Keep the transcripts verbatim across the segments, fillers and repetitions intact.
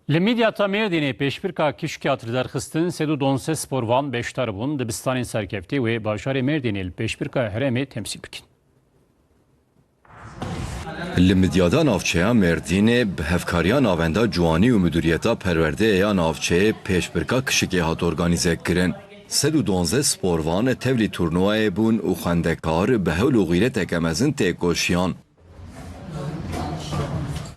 Li Midyata Mêrdînê pêşbirka kişkî hat li derxistin, sed û donzdeh sporvan beşdar bûn dibistanên serkeftî wê bajarê Mêrdînê li pêşbirka herêmê temsîl bikin. Li Midyada navçeya Mêrdînê bi hevkariya Navenda Ciwanî û Midûriyeta Perwerdeyê ya navçeyê pêşbirka kişikê hat organîze kirin. Sed û donzdeh sporvan tevlî turnuvayê bûn û xwendekar bi hewl û xîreteke mezin têkoşiyan.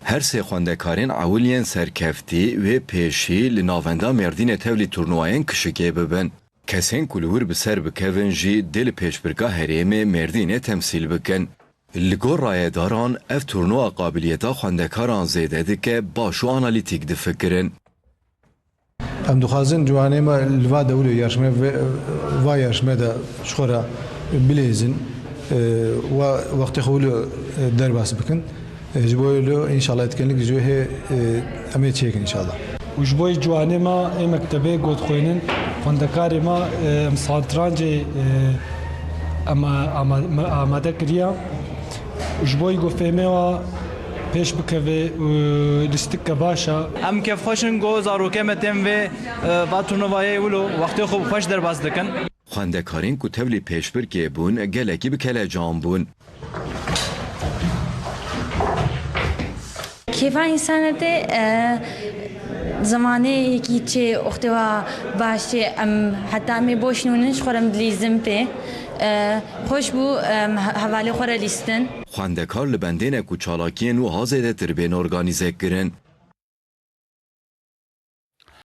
Her sê xwendekarên ewil yên serkeftî wê pêşî li Navenda Mêrdînê tevlî turnuvayên kişikê bibin. Kesên ku li wir bi ser bikevin jî dê li pêşbirka herêmê Mêrdînê temsîl bikin. Li gor rayedaran ev turnuwa qabiliyeta xwendekaran zêde dike, baş û analîtîk difikirin. Em dixwazin ciwanê me li va dewrê yarışmê ve, va yarışmê de ji xwe re bilêzin, e, wa wextê xwe wilo, e, derbas bikin. E, ji bo wilo înşallah etkinlik ji wê hê, e, em ê çêkin înşallah. Û ji bo ciwanê me ê mektebê got xwênin, xwendekarê me, e, em satrancê, e, em ama-, me amade kiriye. Û ji bo ku fêmê wa pêş bikeve û lîstik ke baş e. Em kêfxweş in ku zarokê me tên vê, e, va turnuvayê wilo wextê xwe xweş derbas dikin. Xwendekarên ku tevlî pêşbirkê bûn, gelekî bi kelecan bûn. Kêfa însan e tê, e, zemanê yekî çê oxtê wa baş çê, em heta em ê boş nûnin ji xwe re em dilîzin pê. E, xweş bû, em he-, hevalê xwe re lîstin. Xwendekar li bendê ne ku çalakiyên wiha zêdetir bên organîze kirin.